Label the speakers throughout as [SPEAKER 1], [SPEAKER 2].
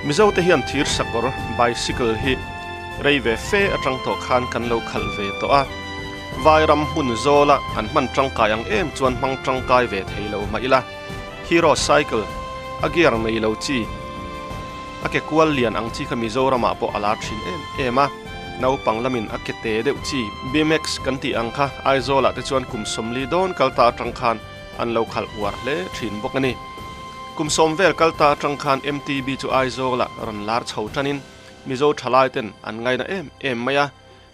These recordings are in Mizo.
[SPEAKER 1] Mizote hian thir sakawr, bicycle, hi rei ve fe atang tawh khan kan lo khalh ve tawh a. Vai ram hmun zawla an hman tangkai ang em chuan hmang tangkai ve thei lo mah ila. Hero cycle, a gear nei lo chi, a ke kual lian ang chi kha Mizoramah pawh a lar thin em em a. Naupang lamin a ke te deuh chi, BMX kan tih ang kha Aizawlah te chuan kum 40 dawn kal ta atang khan an lo khalh uar hle thin bawk a ni. Kum 10 vel kal ta atang khan MTB chu Aizawlah rawn lar chho tanin Mizo thalai ten an ngaina em em mai a.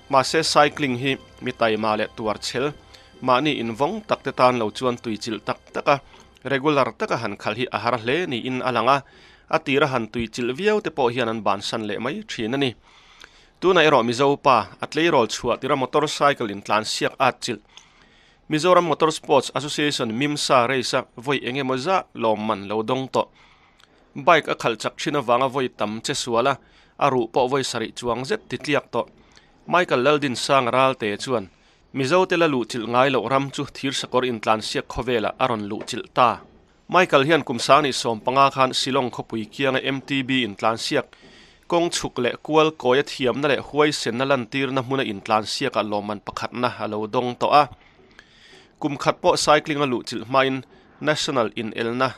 [SPEAKER 1] Mahse cycling hi mi taima leh tuar chhel, mahni invawng tak te tan lo chuan tui chilh tak tak a, regular taka han khalh hi a har hle niin a lang a, a tira han tui chilh viau te pawh hian an bansan leh mai thin a ni. Tunah erawh Mizo pa, a tleirawl chhuah tira motorcycle in tlan siak at chilh. Mizoram Motor Sports Association Mimsa race a vawi eng emaw zah lawmman lo dawng tawh. Bike a khalh chak thin avanga vawi tam che sual a, a ruh pawh vawi sarih chuang zet ti tliak tawh. Michael Laldinsanga Ralte chuan Mizote la luhchilh ngai loh ram chu thir sakawr intlansiak khawvelah a rawn luhchilh ta. Michael hian kum 2015 khan Shillong khawpui kianga MTB intlansiak kawng chhuk leh kual kawia thiamna leh huaisenna lantirna hmuna intlansiakah lawmman pakhatna a lo dawng tawh a. Kum khat pawh cycling a luhchilh hmain National inelna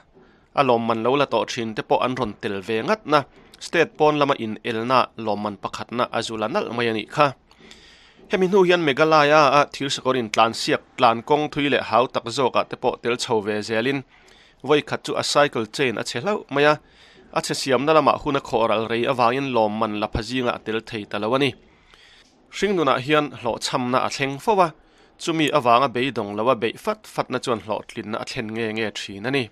[SPEAKER 1] a lawmman lo la tawh thin te pawh an rawn tel ve ngatna state pawn lama inelna lawmman pakhatna a zul a nalh mai a nih kha. Hemi hnu hian Meghalaya a thir sakawr intlansiak tlan kawng thui leh hau tak zawkah te pawh tel chho ve zelin vawi khat chu a cycle chain a chhe hlauh mai a, a chhe siamna lamah hun a khawh ral rei avangin lawmman la pha zingah a tel thei ta lo a ni. Hringnunah hian hlawhchhamna a thleng fo a, chumi avanga beidawng lo a beih fat fatna chuan hlawhtlinna a thlen nge nge thin a ni.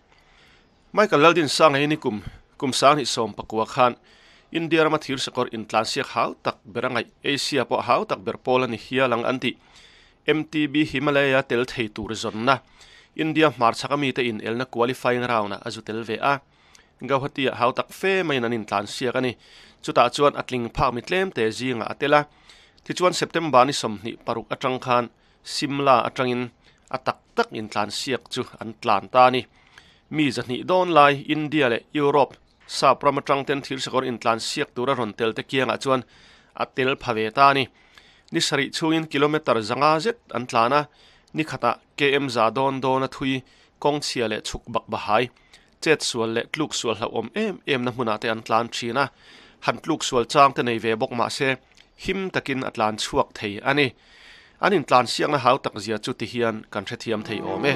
[SPEAKER 1] Michael Laldinsanga hi nikum kum 2019 khan India rama thir sakawr intlansiak hau tak ber a ngaih, Asia pawh hau tak ber pawl a ni hial ang an tih. MTB Himalaya tel thei tur zawnna India hmarchhak ami te inelna qualifying round-ah a zu tel ve a. Gauhati-ah hau tak fe maiin an intlansiak a ni. Chutah chuan a tling phak mi tlem te zingah a tel a. Tichuan September ni 26 atang khan Simla atangin a tak tak intlansiak chu an tlan ta a ni. Mi 200 dawn lai India leh Europe sap ram atang ten thir sakawr intlansiak tura rawn tel te kiangah chuan a tel pha ve ta a ni. Ni sarih chhungin kilometre 500 zet an tlan a, ni khatah km za dawn dawn a thui kawng chhia leh chhuk bak bahai, chet sual leh tluk sual hlauhawm em em na hmunah te an tlan thin a, han tluk sual chang te nei ve bawk mah se him takin a tlan chhuak thei a ni. An intlansiakna hau tak zia chu ti hian kan hrethiam thei awm e.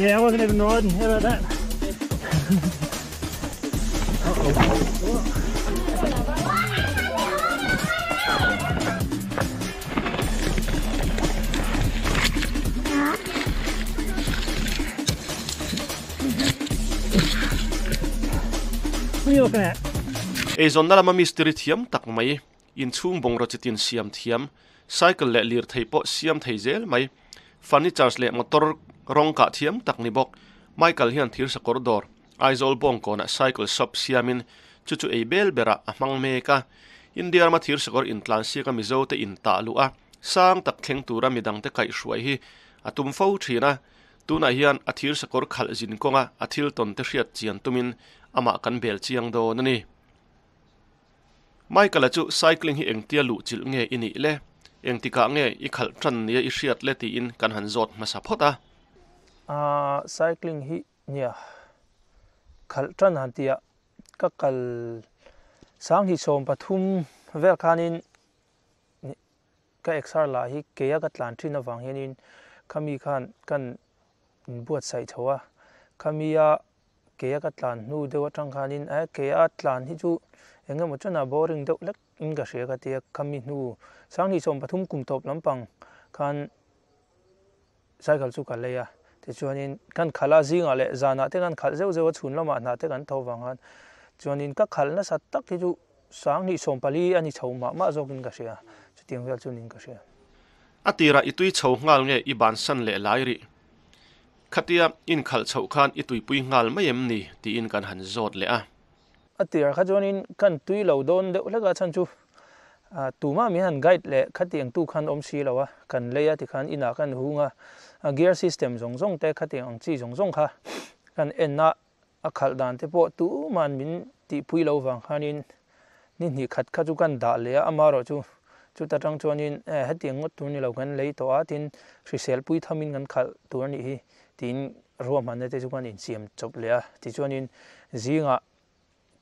[SPEAKER 2] Yeah, I wasn't even riding. How about that? Uh-oh. What are you looking at?
[SPEAKER 1] Eizawnna lama mistiri thiam tak mai, inchhung bungraw chitin siam thiam, cycle leh lirthei pawh siam thei zel mai, furnitures leh motor rawng kah thiam tak ni bawk. Michael hian thir sakawr dawr, Aizawl Bawngkawnah cycle shop siamin chu chu ei bel berah a hmang mek a. India rama thir sakawr intlansiaka Mizo te intah luh a, sang tak thleng tura midangte kaihhruai hi a tum fo thin a. Tunah hian a thir sakawr khalh zin kawnga a thil tawn te hriat chian tumin amah kan bel chiang dawn a ni. Michael-a chu cycling hi engtia luh chilh nge i nih le? Engtikah nge i khalh tan nia i hriat le tiin kan han zawt hmasa phawt a.
[SPEAKER 2] Cycling hi nia khalh tan han tia ka kal 2013 vel khanin ka exer lah hi keia ka tlan thin avang hianin khami khan kan inbuatsaih chho a, khamia Kea ka tlan hnu deuh atang khanin eh kea tlan hi chu eng emaw chana boring deuh hlek in ka hria ka tia khami hnu 2013 kum tawp lampang khan cycle chu ka lei a tichuanin kan khalh a zingah leh zanah te kan khalh zeuh zeuh a chhun lamah hna te kan tho vang khan chuanin ka khalh nasa tak hi chu 2014 a ni chho mah mah zawkin ka hria chutiang vel chu niin ka hria.
[SPEAKER 1] A tirah i tui chho nghal nge i bansan leh lai rih? Khatia inkhalh chhoh khan i tuipui nghal mai em ni? tiin kan han zawt leh a.
[SPEAKER 2] A tirah kha chuanin kan tui lo dawn deuh hlek a chhan chu tumah min han guide leh khatiang tu khan awm si lo a, kan lei a tikhan inah kan hung a, a gear system zawng zawng te khatiang ang chi zawng zawng kha kan en a, a khalh dan te pawh tuman min tihpui lo vang khanin ni hnih khat kha chu kan dah leh a, amaherawh chu chuta tang chuanin hetiang ngawt tur ni lo kan lei tawh a tin hrisel pui thamin kan khalh tur a nih hi tiin ruahmanna te chu kan insiam chawp leh a, tichuanin zingah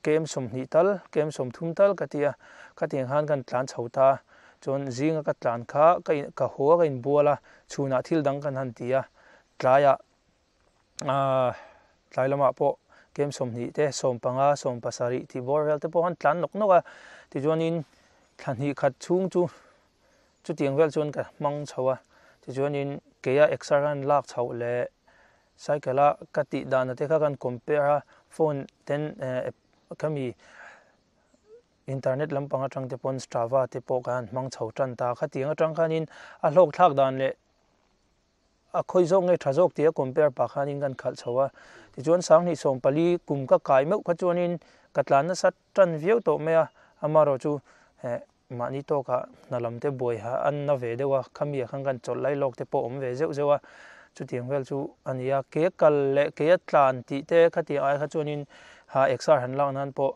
[SPEAKER 2] kem 20 tal kem 30 tal ka ti a, khatiang khan kan tlan chho ta a, chuan zinga ka tlan kha ka ka haw a ka inbual a, chhunah thil dang kan han ti a, tlaiah tlai lamah pawh kem 20 te 15 17 tih bawr vel te pawh khan tlan nawk nawk a, tichuanin thla hnih khat chhung chu chutiang vel chuan ka hmang chho a, tichuanin keia exer khan lak chhoh leh cycle a ka tih dan te kha kan compare a, phone ten khami internet lampang atang te pawn Strava te pawh khan han hmang chho tan ta, khatiang atang khanin a hlawk thlak dan leh a khawi zawk nge tha zawk tih a compare pah khanin kan khalh chho a, tichuan 2014 kum ka kai meuh kha chuanin ka tlan nasa tan viau tawh mai a, amaherawh chu mahni tawkah hna lam te buai ha an na ve deuh a, khami ah khan kan chawlh lai lawk te pawh awm ve zeuh zeuh a, chutiang vel chu a ni a, ke kal leh ke a tlan tih te khatiang ai kha chuanin ha exer han lak nan pawh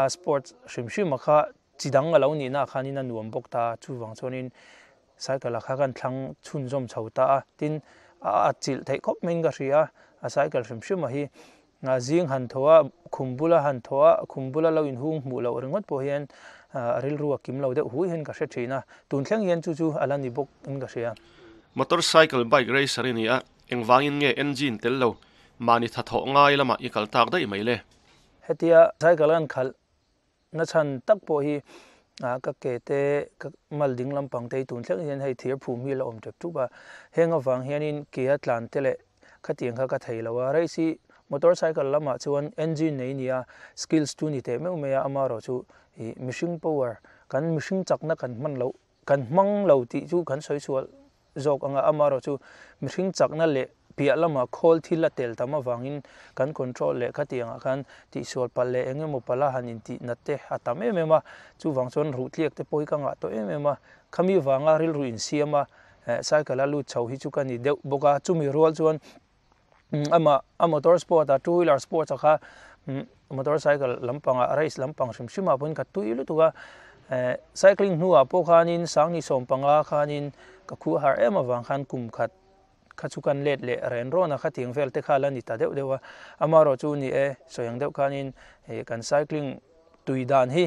[SPEAKER 2] a sports hrim hrim a kha chi dang a lo nihna ah khanin a nuam bawk ta a, chuvang chuanin cycle ah kha kan thlang chhunzawm chho ta a, tin a atchilh theih khawp maiin ka hria a, a cycle hrim hrim a hi zing han thaw a, khum bula han thaw a, khum bula lo inhung hmuh loh ringawt pawh hian a rilru a kim lo deuh hui hian ka hre thin a, tun thleng hian chu chu a la ni bawk in ka hria.
[SPEAKER 1] Motorcycle bike racer i ni a, engvangin nge engine tel lo mahni tha thawh ngai lamah i kal tak daih mai le?
[SPEAKER 2] Hetia cycle an khalh na chhan tak pawh hi ka ke te ka mal ding lampang te hi tun thleng hian hei thir phum hi a la awm tep tup a, heng avang hianin ke a tlan te leh khatiang kha ka thei lo a, race hi motorcycle lamah chuan engine nei nia skills chu ni teh meuh mai a, amaherawh chu ih mihring power kan mihring chakna kan hman loh kan hmang lo tih chu kan sawi sual zawk anga amaherawh chu mihring chakna leh piah lama khawl thil a tel tam avangin kan control leh khatiangah khan tihsual palh leh eng emaw palh a han intih nat te a tam em em a, chuvang chuan ruh tliak te pawh hi ka ngah tawh em em a, khami vanga rilru insiam a cycle a lut chho hi chu ka ni deuh bawk a, chumi rual chuan amah a motor sport a two wheeler sports a kha motorcycle lampangah race lampang hrim hrim ah pawhin ka tui lutuk a cycling hnuah pawh khanin 2015 khanin ka khuh har em avang khan kum khat kha chu kan let leh ren rawn a khatiang vel te kha la ni ta deuh deuh a, amaherawh chu ni e sawi ang deuh khanin kan cycling tui dan hi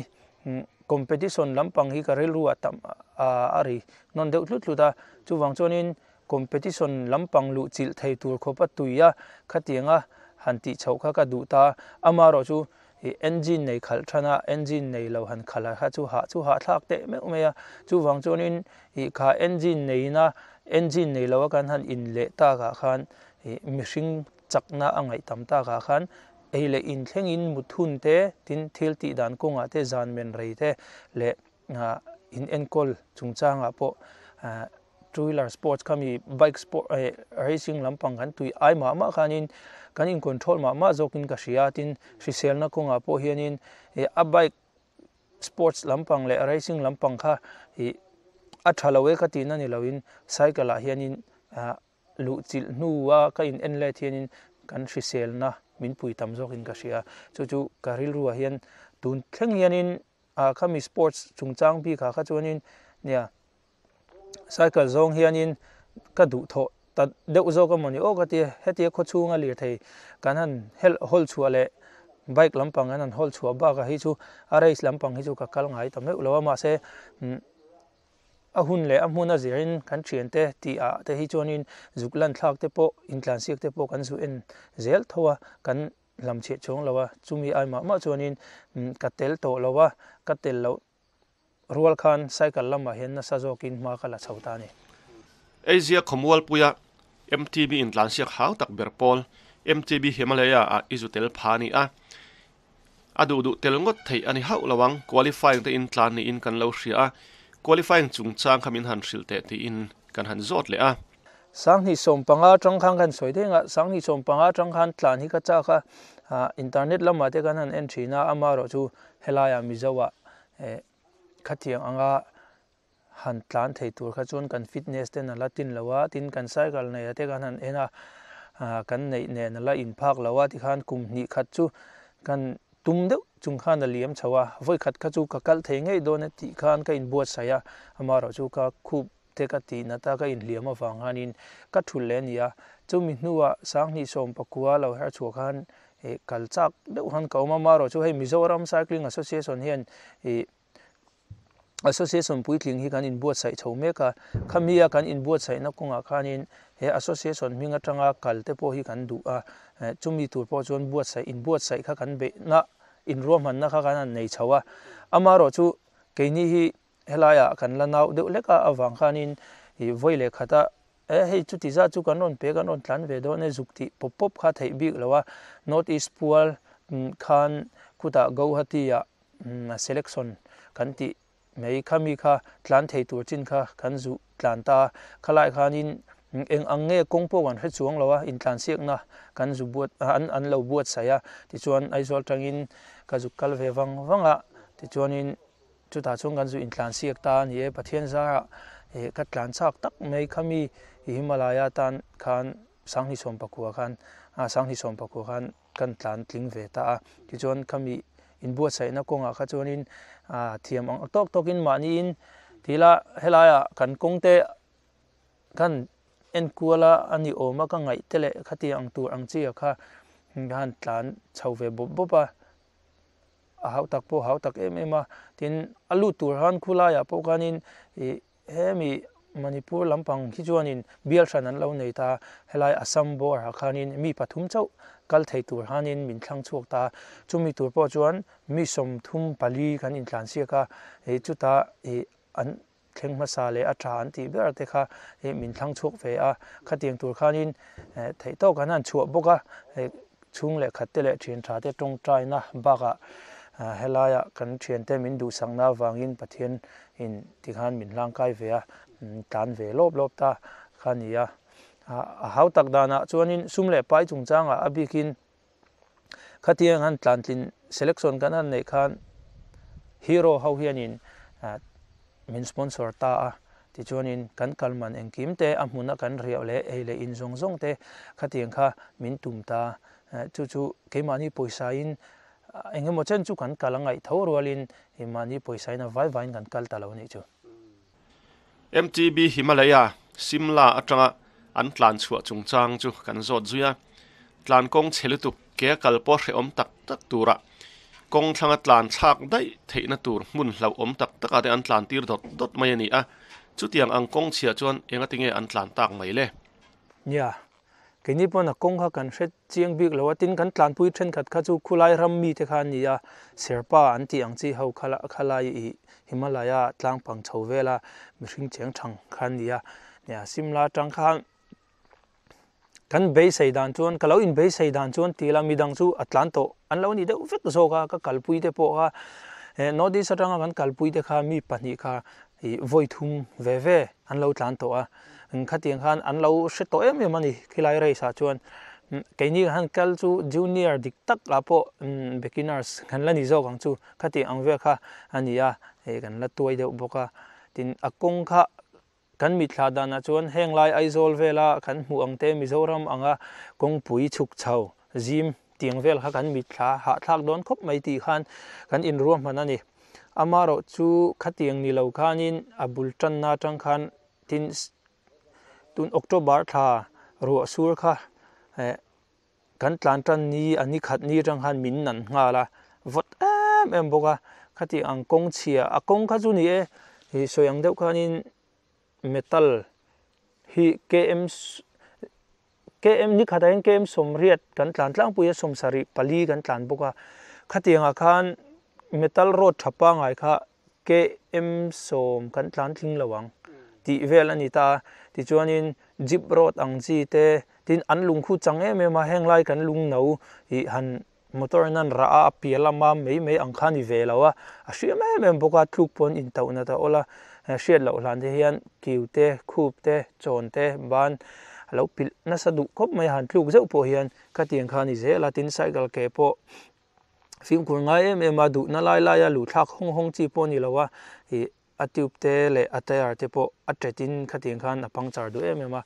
[SPEAKER 2] competition lampang hi ka rilru ah tam a ri nawn deuh tlut tlut a, chuvang chuanin competition lampang luh chilh thei tur khawp a tui a, khatianga han tih chhoh kha ka duh ta, amaherawh chu ih engine nei khalh than a, engine nei lo han khalh a kha chu hah chu hahthlak teh meuh mai a, chuvang chuanin ih kha engine neina engine nei lo a kan han in leh takah khan ih mihring chakna a ngaih tam takah khan ei leh in thlengin mut hun te tin thil tih dan kawngah te zan men rei te leh in enkawl chungchangah pawh two wheeler sports khami bike sport racing lampang kan tui ai mah mah khanin kan in control mah mah zawkin ka hria tin hriselna kawngah pawh hianin a bike sports lampang leh racing lampang kha ih a tha lo e ka tihna ni loin cycle ah hianin luh chilh hnua ka in en let hianin kan hriselna min pui tam zawkin ka hria chu chu ka rilru ah hian tun thleng hianin ah khami sports chungchang bikah kha chuanin nia cycle zawng hianin ka duhthawh ta deuh zawk amawni aw ka ti a, hetia khaw chhunga lirthei kan han helh hawl chhuah leh bike lampang an han hawl chhuah bakah hi chu a race lampang hi chu ka kal ngai ta meuh lo a mahse a hun leh a hmun a zirin kan thiante tih ah te hi chuanin zuk lan thlak te pawh intlansiak te pawh kan zu en zel tho a kan. hlamchhiah chuang lo a, chumi ai mah mah chuanin ka tel tawh lo a, ka tel loh rual khan cycle lamah hian nasa zawkin hma ka la chho ta a ni.
[SPEAKER 1] Asia khawmualpuia MTB intlansiak hau tak ber pawl MTB Himalaya ah i zu tel pha a ni a, a duh duh tel ngawt theih a ni hauh lo ang, qualifying te intlan niin kan lo hria a, qualifying chungchang kha min han hrilh teh tiin kan han zawt leh a.
[SPEAKER 2] 2015 atang khan kan sawi daih ang a, 2015 atang khan tlan hi ka chak a, internet lamah te kan han en thin a, amaherawhchu helaiah Mizoah khatiang anga han tlan thei tur kha chuan kan fitness ten a la tin lo a, tin kan cycle neih te kan han en a, kan neih nen a la inphak lo a, tikhan kum hnih khat chu kan tum deuh chung khan a liam chho a, vawi khat kha chu ka kal thei ngei dawn e tih khan ka inbuatsaih a, amaherawhchu ka khup te ka tih nat a, ka inhliam avang khanin ka thulh leh a ni a, chumi hnuah 2019 lo her chhuah khan kal chak deuh khan ka awm a, amaherawhchu hei Mizoram Cycling Association hian ih Association puitling hi kan inbuatsaih chho mek a, khami a kan inbuatsaihna kawngah khanin he association hming atanga kal te pawh hi kan duh a, chumi tur pawh chuan buatsaih inbuatsaih kha kan beihna inruahmanna kha kan han nei chho a, amaherawhchu keini hi helaiah kan la nau deuh hlek a avang khanin ih vawi leh khata e hei chuti zat chu kan rawn pe kan rawn tlan ve dawn e zuk tih pawp pawp kha theih bik lo a, North East pual khan khutah Guwahati ah selection kan tih mai khami kha tlan thei tur chin kha kan zuh tlan ta a, khalai khanin eng ang nge kawng pawh kan hre chuang lo a, intlansiakna kan zu buat an an lo buatsaih a, tichuan Aizawl tangin ka zuk kal ve vang vang a, tichuanin chutah chuan kan zu intlansiak ta a ni e, Pathian zarah ka tlan chak tak mai khami Himalaya tan khan 2019 khan 2019 khan kan tlan tling ve ta a, tichuan khami inbuatsaihna kawngah kha chuanin thiam ang tawk tawkin mahniin tila helaiah kan kawng te kan enkual a a ni awm a ka ngaih te leh khati ang tur ang chi ah kha ka han tlan chho ve bawp bawp a, a hau tak pawh hau tak em em a, tin a lut tur khan khulaiah pawh khanin ih Hemi Manipur lampang hi chuanin bial hran an lo nei ta, helai Assam border ah khanin mi pathum chauh kal thei tur hanin min thlang chhuak ta, chumi tur pawh chuan mi 34 kan intlansiak a, chutah an thleng hmasa leh a tha an tih ber te kha min thlang chhuak ve a, khatiang tur khanin theihtawk an han chhuah bawk a, Chhung leh khat te leh thian tha te tawngtaina bakah helaia kan thiante min duhsakna avangin Pathian in tikhan min hlangkai ve a, tlan ve lawp lawp ta kha a ni a. A hau tak danah chuanin sum leh pai chungchangah a bikin khatiang han tlantlin selection kan han neih khan hero ho hianin min sponsor ta a, tichuanin kan kal man engkim te a hmuna kan riauh leh ei leh in zawng zawng te khatiang kha min tum ta, chu chu keimahni pawisain eng emaw chen chu kan kal a ngaih tho rualin mahni pawisain a vai vaiin kan kal ta lo a nih chu.
[SPEAKER 1] MTB Himalaya, Simla atanga an tlan chhuah chungchang chu kan zawt zui a, tlan kawng chhe lutuk ke a kal pawh hrehawm tak tak tura kawng thlanga tlan thlak daih theihna tur hmun hlauhawm tak takah te an tlan tir dawt dawt mai a ni a, chutiang ang kawng chhiah chuan engati nge an tlan tak mai le?
[SPEAKER 2] Nia, keini pawn a kawng kha kan hre chiang bik lo a, tin kan tlanpui thenkhat kha chu khulai ram mite kha an ni a, Sherpa an tih ang chi ho kha khalai ih Himalaya tlang pang chho vela mihring cheng thang kha an ni a, nia Simla atang khan Kan beisei dan chuan, ka lo inbeisei dan chuan ti ila midang chu a tlan tawh an lo ni deuh vek zawk a, ka kalpui te pawh kha eh North East atanga kan kalpui te kha mi pahnih kha ih vawi thum ve ve an lo tlan tawh a, khatiang khan an lo hre tawh em em a ni khilai race ah chuan. Keini han kal chu junior dik tak ah pawh beginners kan la ni zawk ang chu khatiang ang vel kha a ni a, hei kan la tuai deuh bawk a, tin a kawng kha Kan mitthla danah chuan heng lai Aizawl vela kan hmuh ang te Mizoram anga kawngpui chhuk chho zim tiang vel kha kan mitthla hahthlak dawn khawp mai tih khan kan inruahman a ni. Amaherawh chu khatiang ni lo khanin a bul tanna atang khan tin tun October thla ruah sur kha kan tlan tan ni a ni khat ni atang khan min nan nghal a, vawt em em bawk a, khati ang kawng chhia a kawng kha chu ni e, ih sawi ang deuh khanin metal hi km KM ni khatah hian KM 80 kan tlan tlangpui a, 74 kan tlan bawk a. Khatiangah khan metal road tha pangai kha KM 10 kan tlan tling lo ang tih vel a ni ta a. Tichuanin jeep road ang chi te, tin an lungkhu chang em em a, heng lai kan lung no ih han motor in an rah a, a piah lama mai mai ang kha a ni ve lo a, a hriam em em bawk a, tluk pawn intauh nat a awl a, hriat loh hlan te hian kiu te, khup te, chawn te ban a lo pilh nasa duh khawp mai a, han tluk zeuh pawh hian khatiang kha a ni zel a, tin cycle ke pawh fimkhur ngai em em a, duhna lai laia luh thlak hawng hawng chi pawh a ni lo a, ih a tube te leh a tyre te pawh a tet in khatiang khan a puncture duh em em a,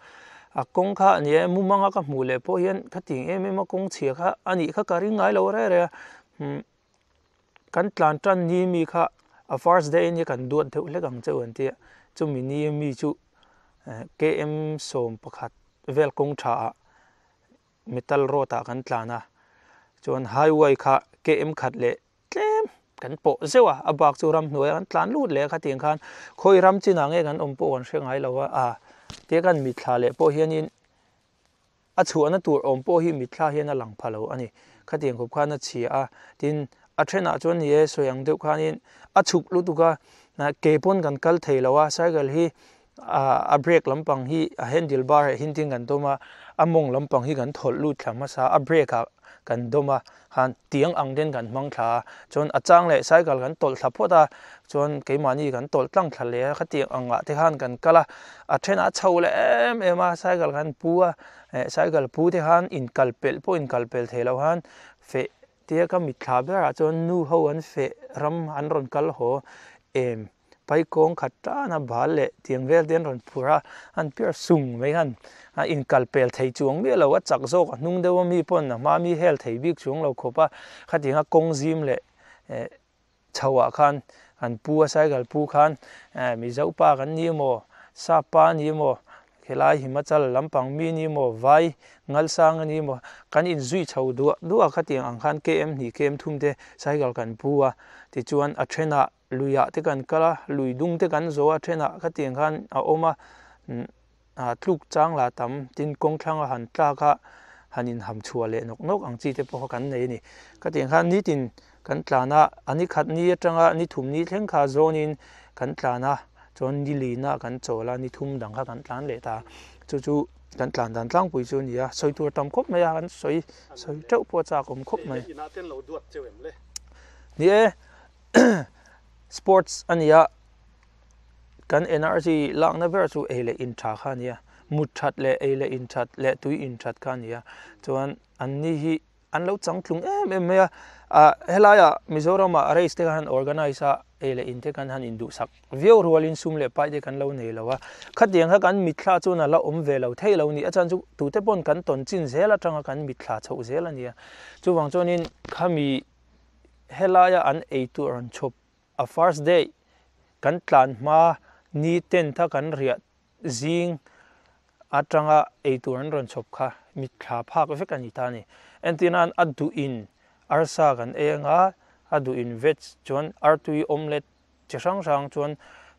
[SPEAKER 2] a kawng kha a ni e mumanga ka hmuh leh pawh hian khatiang em em a kawng chhia kha a nih kha ka ring ngai lo reng reng a, umm kan tlan tan ni mi kha a first day ania kan duat deuh hlek ang cheu an tia chumi ni mi chu km 11 vel kawng tha ah metal road ah kan tlan a chuan highway kha km khat leh tlem kan pawh zeuh a, a bak chu ramhnuai an tlan lut leh a khatiang khan khawi ram chinah nge kan awm pawh kan hre ngai lo a, a tia kan mitthla leh pawh hianin a chhuahna tur awm pawh hi mitthla hian a lang pha lo a ni, khatiang khawp khan a chhia a, tin a thenah chuan ni e sawi ang deuh khanin a chhuk lutuk a, ke pawn kan kal thei lo a, cycle hi a brake lampang hi a handle bar ah hian tin kan dawm a, a mawng lampang hi kan thawlh lut thla hmasa a, a brake ah kan dawm a, khan tiang ang ten kan hmang thla a, chuan a chang leh cycle kan tawlh thla phawt a, chuan keimahni kan tawlh tlang thla leh a, khatiang ang ah te khan kan kal a, a thenah a chho leh em em a, cycle kan pu a, eh cycle pu te khan inkal pelh pawh inkal pelh thei lo khan feh tia ka mitthla berah chuan nu ho an feh ram an rawn kal haw em. Paikawng khat tan a bal leh tiang vel te an rawn phur a, an piar sung mai khan a inkal pel thei chuang miah lo, a chak zawk a hnung deuh a mi pawn a hma mi hel thei bik chuang lo khawp a, khatiang a kawng zim leh eh chho ah khan an pu a cycle pu khan eh Mizo pa kan ni emaw Sap pa a ni emaw helai Himachal lampang mi ni emaw Vai Ngalsang a ni emaw kan inzui chho duah duah a khatiang ang khan KM hnih KM thum te cycle kan pu a, tichuan a thenah Luiah te kan kal a, lui dung te kan zawh a, thenah khatiang khan a awm a, ah tluk chang lah tam, tin kawng thlang a han tlak a, han inham chhuah leh nawk nawk ang chi te pawh kha kan nei a ni. Khatiang khan nitin kan tlan a, a ni khat ni atanga ni thum ni thleng kha zawnin kan tlan a, chuan ni lina kan chawl a, ni thum dang kha kan tlan leh ta a, chu chu kan tlan dan tlangpui chu a ni a, sawi tur tam khawp mai a, kan sawi sawi teuh pawh a chak awm khawp mai. Ni e. Sports a nia, kan energy lakna ber chu ei leh in tha kha a nia, mut that leh ei leh in that leh tui in that kha a nia, chuan an ni hi an lo changtlung em em mai a, ah helaiah Mizoramah race te khan han organise a, ei leh in te khan han induhsak viau rualin sum leh pai te kan lo nei lo a, khatiang kha kan mitthla chuan a la awm ve lo thei lo ni, a chhan chu tute pawn kan tawn chin zel atanga kan mitthla chhoh zel a nia, chuvang chuanin khami Helaia an ei tur an chhawp a first day kan tlan hma ni tent a kan riah zing atanga ei tur an rawn chhawp kha mitthla phak vek a ni ta a ni. Entir nan a duh in arsa kan ei anga a duh in veg chuan artui omelette chi hrang hrang chuan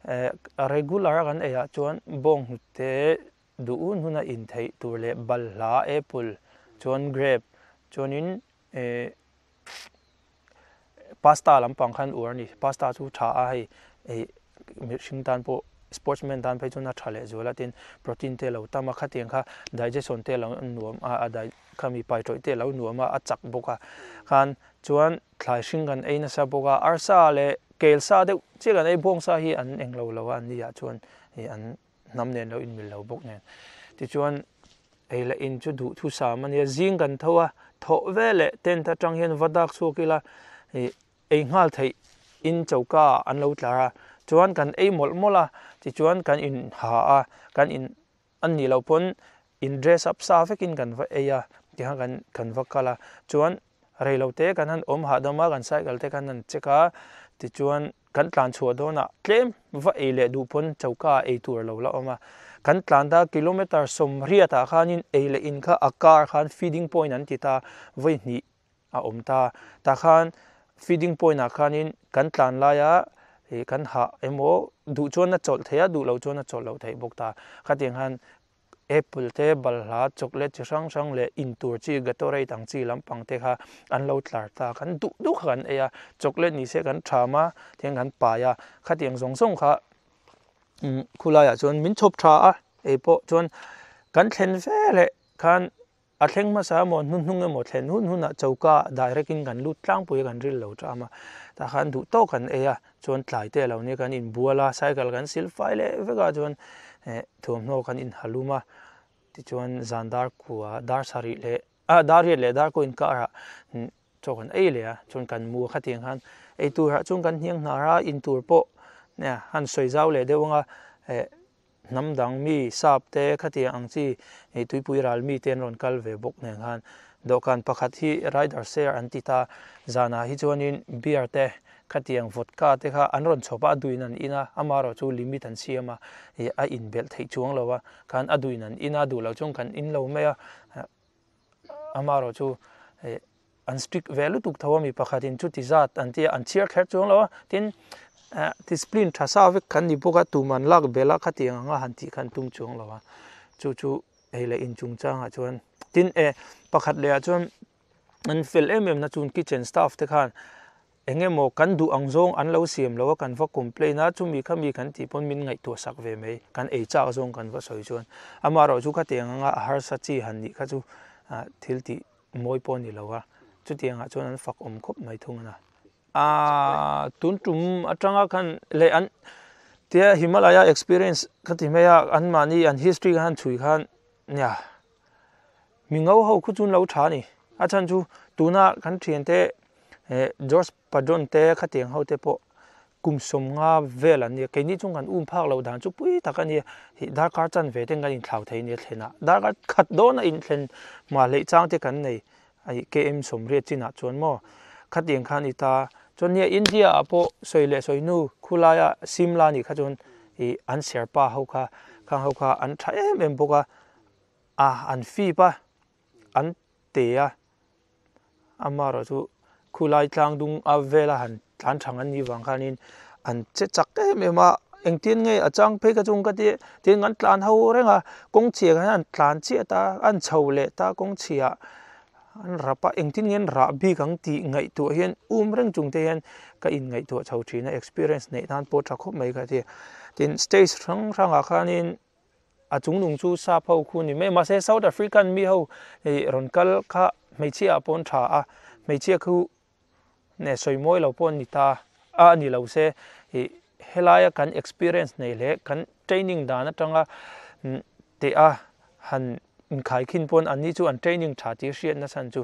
[SPEAKER 2] eh regular a kan ei ah chuan bawnghnute duh hun hun a in theih tur leh balhla apple chuan grape chuanin eh pasta lampang khan uar a ni pasta chu tha a hei ih mihring tan pawh sportsman tan phei chuan a tha leh zual a tin protein te a lo tam a khatiang kha digestion te a lo nuam a a dai khami pai tawih te a lo nuam a a chak bawk a khan chuan thlai hring kan ei nasa bawk a arsa leh kel sa deuh chiah kan ei bawng sa hi an englo lo a an ni ah chuan ih an hnam nen lo inmil lo bawk nen. Tichuan ei leh in chu duhthusam a nia, zing kan tho a, thawh ve leh tent atang hian va dak chhuak ila ih ei nghal theih in choka ah an lo tlar a, chuan kan ei mawlh mawlh a, tichuan kan in ha a, kan in a nih loh pawn in dress up sa vekin kan va ei a, tikhan kan kan va kal a, chuan reilote kan han awm hahdam a, kan cycle te kan han check a, tichuan Kan tlan chhuah dawnah tlem va ei leh duh pawn choka ah ei tur a lo la awm a. Kan tlan ta kilometre 80 ah khanin ei leh in kha a car khan feeding point an ti ta vawi hnih a awm ta. Tah khan feeding point ah khanin kan tlan laia ih kan hah emaw duh chuan a chawlh theih a duh loh chuan a chawlh loh theih bawk ta. Khatiang khan. Apple te, balhla, chocolate chi hrang hrang leh in tur chi Gatorade ang chi lampang te kha an lo tlar ta. Kan duh duh kha kan ei a, chocolate ni se kan tham a, tiang kan pai a, khatiang zawng zawng kha khulaiah chuan min chhawp tha a, ei pawh chuan kan thlen ve leh khan A thleng hmasa emaw hnuhnung emaw thlen hun hunah choka direct in kan lut tlangpui a kan ril lo ṭam a, tah khan duh tawk kan ei a, chuan tlai te a lo nia kan inbual a, cycle kan sil fai leh vek a chuan eh thuamhnaw kan inhalum a, tichuan zan dar kua dar sarih leh ah dar riat leh dar kaw inkarah chaw kan ei leh a, chuan kan mu a khatiang khan ei turah chuan kan hniang hnar a, intur pawh han sawi zau leh deuh ang a eh. Hnam dang mi, sap te, khatiang ang chi hei tuipui ral mi te an rawn kal ve bawk nen khan dawhkan pakhat hi rider share an ti ta. Zanah hi chuanin beer te, khatiang vodka te kha an rawn chhawp a, a duin an in a, amaherawhchu limit an siam a, ih a inbelh theih chuang lo a, khan a duin an in a, duh loh chuan kan in lo mai a, amaherawhchu ih An strict ve lutuk tho a mi pakhatin chuti zat an tia an chhiar kher chuang lo a, tin discipline tha sa vek kan ni bawk a, tuman lak belh a khatiang anga han tih kha an tum chuang lo a, chu chu hei leh inchungchangah chuan tin eh pakhat leh ah chuan an fel em em na chuan kitchen staff te khan Eng emaw kan duh ang zawng an lo siam lo a, kan va complain a, chumi khami kan tih pawn min ngaihtuah sak ve mai, kan ei chak zawng kan va sawi chuan. Amaherawh chu khatiang anga a harsa chi han nih kha chu thil tih mawi pawh a ni lo a, chutiangah chuan an fak awm khawp mai thung a na. A tun tum atanga khan leh an tia Himalaya experience ka ti mai a, anmahni an history khan chhui khan nia Mi ngo ho khu chu an lo tha a ni. A chhan chu tuna kan thiante eh George Padron te khatiang ho te pawh kum sawmnga vel an nia. Keini chung kan um phak loh dan chu pui tak a nia. Hih darkar chan ve ten kan inthlau thei nia thlenah. Darkar khat dawn a inthlen hma hleih chang te kan nei. Aih KM sawmriat chinah chuan maw khatiang kha a ni ta. Chuan nia India ah pawh sawi leh sawi hnu khulaia Simla nih kha chuan ih an Sherpa ho kha khang ho kha an tha em em bawk a. A, an fip a, an te a, amaherawh chu khulai tlang dung a vela han tlan thang an nih vang khanin an che chak em em a, engtin nge a chang phei ka chung ka ti tin an tlan ho reng a, kawng chhia khan an tlan chiah ta, an chho leh ta kawng chhia an rap a, engtin nge an rah bik ang tih ngaihtuah hian um reng chung te hian ka inngaihtuah chho thin a, experience neih nan pawh tha khawp mai ka ti. Tin, stage hrang hrangah khanin A chungnung chu sap ho khu ni mai mahse South African mi ho ih rawn kal kha hmeichhia ah pawh tha a, hmeichhia khu neh sawi mawi lo pawh ni ta a a ni lo se ih helaia kan experience nei leh kan training dan atanga teh a han inkhai khin pawn an ni chu an training tha tih hriat na chhan chu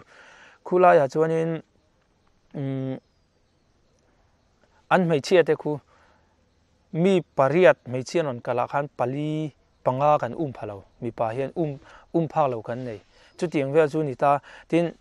[SPEAKER 2] khulaiah chuanin umm an hmeichhia te khu. Mi pariat hmeichhia an rawn kalh ah khan pali panga kan um pha lo, mipa hian um um phak lo kan nei. Chutiang vel chu a ni ta. Tin,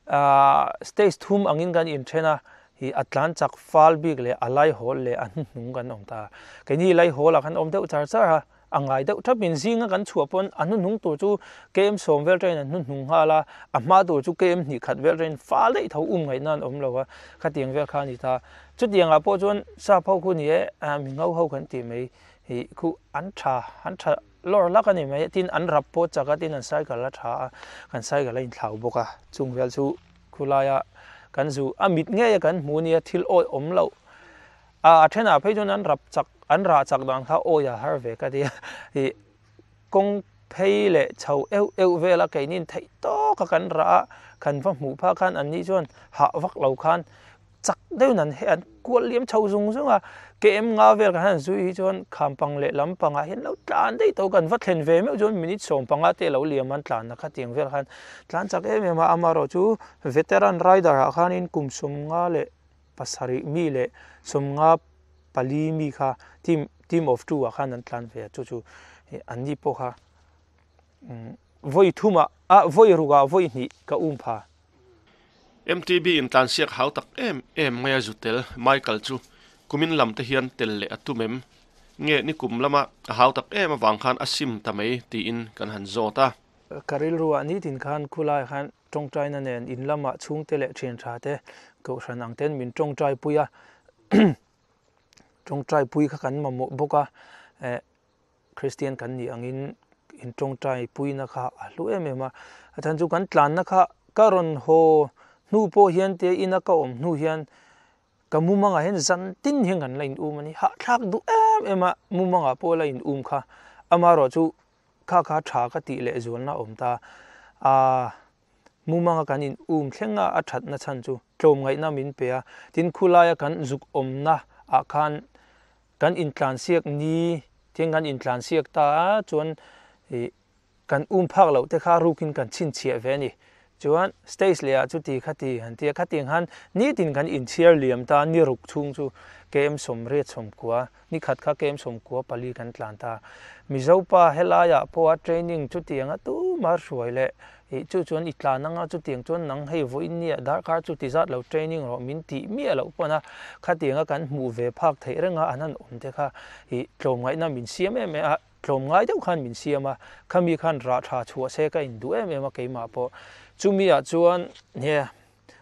[SPEAKER 2] aah stage thum angin kan inthen a, ih a tlan chak fal bik leh a laihawl leh a hnuhnung kan awm ta. Keini laihawl ah khan awm deuh char char a, a ngai deuh thap in zinga kan chhuah pawn a hnuhnung tur chu KM sawm vel train an hnuhnung nghal a, a hma tur chu KM hnih khat vel train fal daih tho um ngaihna an awm lo a, khatiang vel kha a ni ta. Chutiang ah pawh chuan sap ho khu ni e, mi ngo ho kan tih mai hi khu an tha, an tha lawr lak a ni mai, tin an rap pawh chak a, tin an cycle a tha a, kan cycle a inthlau bawk a, chung vel chu khulaia kan zu a mit ngei a kan hmu nia thil awi awm loh. A thenah phei chuan an rap chak an rah chak dan kha awi a har ve ka ti a, ih kawng phei leh chho euh euh vel a keinin theih tawk a kan rah a, kan va hmuh phah khan an ni chuan hah vak lo khan chak deuhin an an kual liam chho zung zung a, KM nga vel kan han zui hi chuan kham pang leh lam pangah hian lo tlan daih tawh kan va thlen ve meuh chuan minute 15 te lo liam an tlan na kha tiang vel khan tlan chak em em a, amaherawhchu veteran rider ah khanin kum 50 leh pasarih mi leh 54 mi kha team team of two ah khan an tlan ve a chu chu an ni pawh kha vawi thumah ah vawi rukah vawi hnih ka um pha.
[SPEAKER 1] MTB in tlansiak hau tak em em mai a zu tel Michael chu kumin lam te hian tel leh a tum em? Nge ni kum lama a hau tak em avang khan a sim ta mai tiin kan han zawt a.
[SPEAKER 2] Ka rilruah nitin khan khulai khan Tawngtaina nen in lamah chhungte leh thian tha te kohhran ang ten min tawngtai pui a, tawngtai pui kha kan mamawh bawk a, eh Kristian kan nih angin in tawngtai puina kha a hlu em em a, a chhan chu kan tlanna kha ka rawn haw hnu pawh hian te ina ka awm hnu hian ka mumangah hian zan tin hian kan la in um a ni, hahthlak duh em em a mumangah pawh la in um kha amaherawh chu kha kha tha ka tih leh zualna a awm ta a mumanga kan in um thleng a a thatna chhan chu tlawmngaihna min pe a, tin khulaia kan zuk awmna ah khan Kan intlansiak ni tiang kan intlansiak ta a chuan ih kan um phak loh te kha rukin kan chhinchhiah ve a ni. Chuan stage leh ah chuti khati han tia khatiang khan nitin kan inchhiar liam ta ni ruk chhung chu KM 89 90 ni khat kha KM 94 kan tlan ta. Mizopa helaiah pawha training chutianga tumah hruai leh Ih chu chuan i tlan anga chutiang chuan nang hei vawiin nia darkar chu ti zat lo training rawh min tih miah loh pawn a, khatianga kan hmuh ve phak theih reng a an han awm te kha ih tlawmngaihna min siam em em a, tlawmngai deuh khan min siam a, khami khan rah tha chhuah se ka induh em em a keimah pawh. Chumi ah chuan he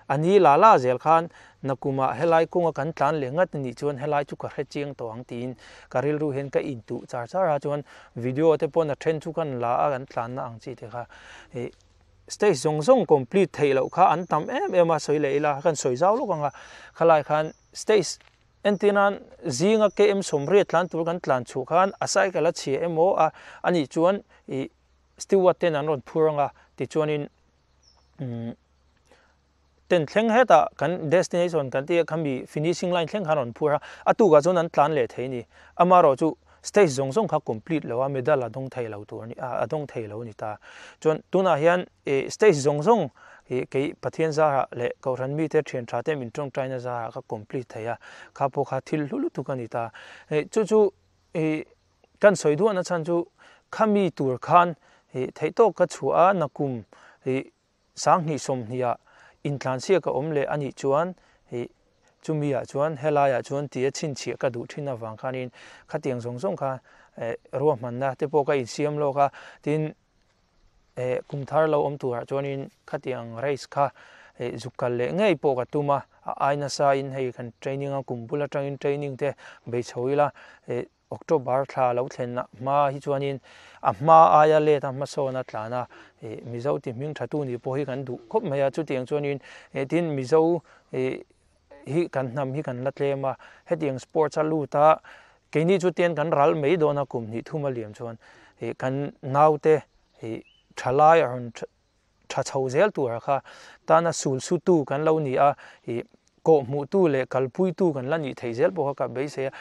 [SPEAKER 2] A ni la la zel khan nakumah helai kawnga kan tlan leh ngat anih chuan helai chu ka hre chiang tawh ang tiin ka rilru hian ka intuh char char a, chuan video te pawn a then chu kan la a kan tlanna ang chi te kha ih stage zawng zawng complete theih loh kha an tam em em a sawi leh ila kan sawi zau lawk ang a, khalai khan stage entir nan zinga KM 80 tlan tur kan tlan chhuah khan a cycle a chhia emaw a anih chuan ih steward ten an rawn phur ang a tichuanin umm ten thleng hetah kan destination kan tih a khami finishing line thleng khan a rawn phur a, a tukah chuan an tlan leh thei a ni. Amaherawhchu stage zawng zawng kha complete lo a, medal a dawng thei lo tur a ni a, a dawng thei lo a ni ta. Chuan tunah hian ih stage zawng zawng ih kei Pathian zarah leh Kohhran mite thian tha te min tawngtaina zarah ka complete thei a, kha pawh kha thil hlu lutuk a ni ta. Ih chu chu ih Kan sawi duahna chhan chu khami tur khan theihtawk ka chhuah a, nakum 2020 ah intlansiak a awm leh a nih chuan chumi ah chuan helai ah chuan tia chhinchhiah ka duh thin avang khanin khatiang zawng zawng kha ruahmanna te pawh ka insiam lawk a, tin kum thar lo awm turah chuanin khatiang race kha zuk kal leh ngei pawh ka tum a, a ai nasa in hei kan training a kum bul atangin training te bei chho ila. October thla lo thlen hma hi chuanin a hma aia let a hmasawn a tlan a, ih Mizo ti hming tha tu nih pawh hi kan duh khawp mai a, chutiang chuanin eh tin Mizo ih hi kan hnam hi kan la tlem a, hetiang sports a lut a keini chu tian kan ral mai dawn a kum hnih thum a liam chuan ih kan naute ih thalai a rawn tha chho zel tura kha tana sul sutu kan lo ni a, ih kawhhmuhtu leh kalpuitu kan la nih theih zel pawh kha ka beisei a,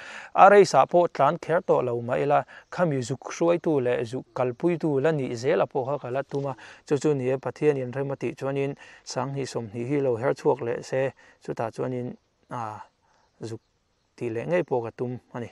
[SPEAKER 2] a race ah pawh tlan kher tawh lo mah ila khami zuk hruaitu leh zuk kalpuitu la nih zel a pawh kha ka la tum a, chu chu ni e Pathianin rem a tih chuanin 2020 hi lo her chhuak leh se chutah chuanin ah zuk tih leh ngei pawh ka tum a ni.